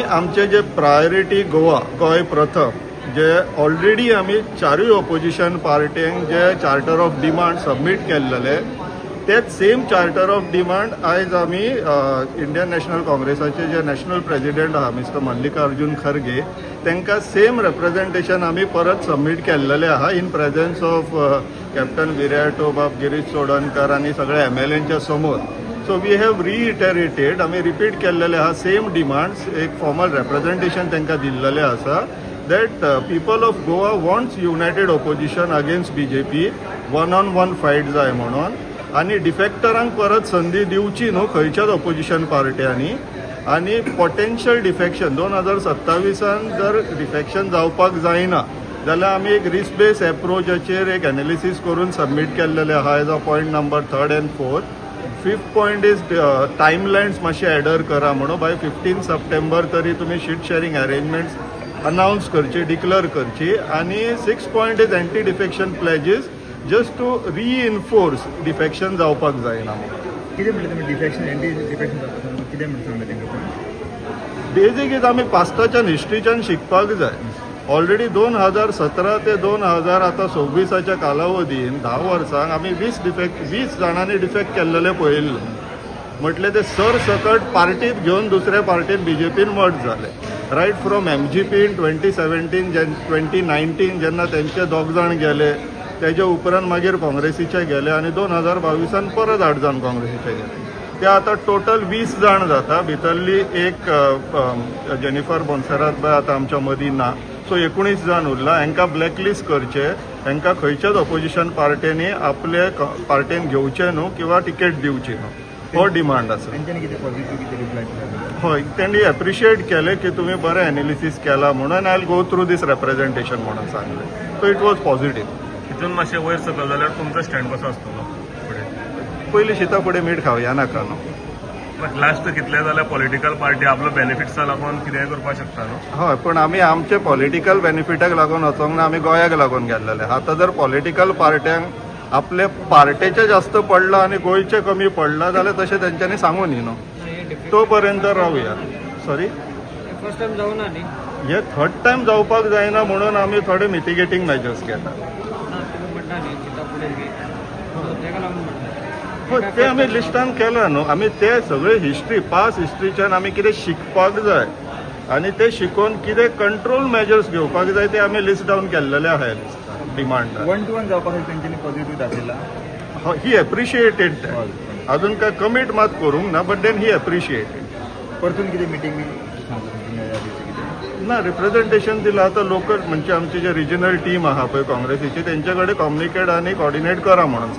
आमचे जे प्रायोरिटी गोवा, गोंय प्रथम, जे ऑलरेडी आमी चारूय ओपोजिशन पार्ट्यांक जे चार्टर ऑफ डिमांड सबमीट केल्लेले, तेच सेम चार्टर ऑफ डिमांड आयज आमी इंडियन नॅशनल काँग्रेसाचे जे नॅशनल प्रेजिडेंट आहा, मिस्टर मल्लिकार्जून खरगे, तांकां सेम रेप्रेझेंटेशन आमी परत सबमीट केल्लेले आहा, in presence of captain Viriato बाब, गिरीश चोडणकर आनी सगळ्या एमएलएंच्या समोर. सो we have रिइटरेटेड, आमी रिपीट केल्लेले आहा सेम डिमांड्स. एक फॉर्मल रेप्रेझेंटेशन तांकां दिल्लेलें आसा that people of Goa wants united opposition against BJP, one on one fight जाय म्हणून आनी डिफेक्टरांक परत संदी दिवची न्हू खंयच्याच ओपोजिशन पार्ट्यांनी. आनी पोटेन्शियल डिफेक्शन, 2027an जर डिफेक्शन जावपाक जायना जाल्यार आमी एक रिस्क बेस एप्रोचाचेर एक एनालिसीस करून सबमीट केल्लेले आहा as a point number third and fourth. Fifth point is timelines मातशे एडर करा म्हणून, बाय 15 सप्टेंबर तरी तुमी शीट शेअरिंग अरेंजमेंट्स अनावन्स करची, डिक्लेअर करची. आनी six point is anti defection pledges, just to reinforce defection जावपाक जायना म्हणून. कितें म्हणलें तुमी? डिफेक्शन, एंटी डिफेक्शन जाता, कितें म्हणून सांगलें तांकां? बेजीक is आमी पास्टाच्यान, हिस्ट्रीच्यान शिकपाक जाय. ऑलरेडी 2017 ते 2000 आतां 26आच्या कालावधीन 10 वर्सांक आमी 20 डिफेक्ट, 20 जाणांनी डिफेक्ट केल्लेले पळयल्ले. म्हटले ते सरसकट पार्टीत घेवन दुसऱ्या पार्टीन, बीजेपीन मर्ज जाले. Right from MGP in 2017, 2019 जेन्ना तेंचे दोग जाण गेले, तेजे उपरांत मागीर काँग्रेसीचे गेले आनी 2022an परत आठ जाण काँग्रेसीचे गेले. ते आतां टोटल 20 जाण जाता. भितरली एक जेनिफर मोन्सेरात बाय आतां आमच्या मदीं ना, सो 19 जाण उरला. हांकां ब्लॅकलिस्ट करचे, हांकां खंयच्याच ऑपोजिशन पार्ट्यांनी आपले पार्टेन घेवचे न्हू किंवा तिकेट दिवची न्हू, हो डिमांड आसा. तेंच्यांनी कितें पॉझिटिव्ह कितें रिप्लाय दिला? हय, तेणी एप्रिशिएट केलें की तुमी बरें एनालिसीस केला म्हणून, I go through this representation म्हणून सांगलें. So it was positive. हितून मातशें वयर सकयल जाल्यार तुमचो स्टँड कसो आसतलो फुडें? पयलीं शिता फुडें मीठ खावया नाका न्हू. लास्ट कितले जाल्यार पॉलिटिकल पार्टी आपलो बेनिफिट्सा लागून कितेंय करपाक शकता न्हू. हय, पण आमी आमचे पॉलिटिकल बेनिफिटाक लागून वचोंक ना, आमी गोंयाक लागून गेल्लेले. आतां जर पॉलिटिकल पार्ट्यांक आपले पार्टेचे जास्त पडलां आनी गोंयचे कमी पडलां जाल्यार तशें तेंच्यांनी सांगू न्ही न्हू. तो पर्यंत रावया. सॉरी? फर्स्ट टायम जावना न्ही? हे थर्ड टायम जावपाक जायना म्हणून आमी थोडे मिटिगेटींग मेजर्स घेतात. ना, तुमी म्हणटा न्ही चिता फुडें बी, सो तेका लागून म्हणटा. हय, ते आमी लिस्टान केला न्हू. आमी ते सगळे हिस्ट्री, पास्ट हिस्ट्रीच्यान आमी कितें शिकपाक जाय आनी ते शिकोवन कितें कंट्रोल मेजर्स घेवपाक जाय, ते आमी लिस्ट डावन केल्लेले आहा डिमांडार. वन टू वन जावपा खातीर तेंच्यांनी पॉझिटिव्ह दाखयला? ही एप्रिशिएटेड that. अजून काय कमीट मात करूंक ना, बट then he appreciated. परतून कितें मिटींग बी सांगता तुमी ह्या दिसा कितें? ना, रिप्रेझेंटेशन दिलां. आतां लोकल म्हणजे आमची जे रिजनल टीम आहा पळय काँग्रेसीची, तेंचे कडेन कम्युनिकेट आनी कॉर्डिनेट करा म्हणून सांगला.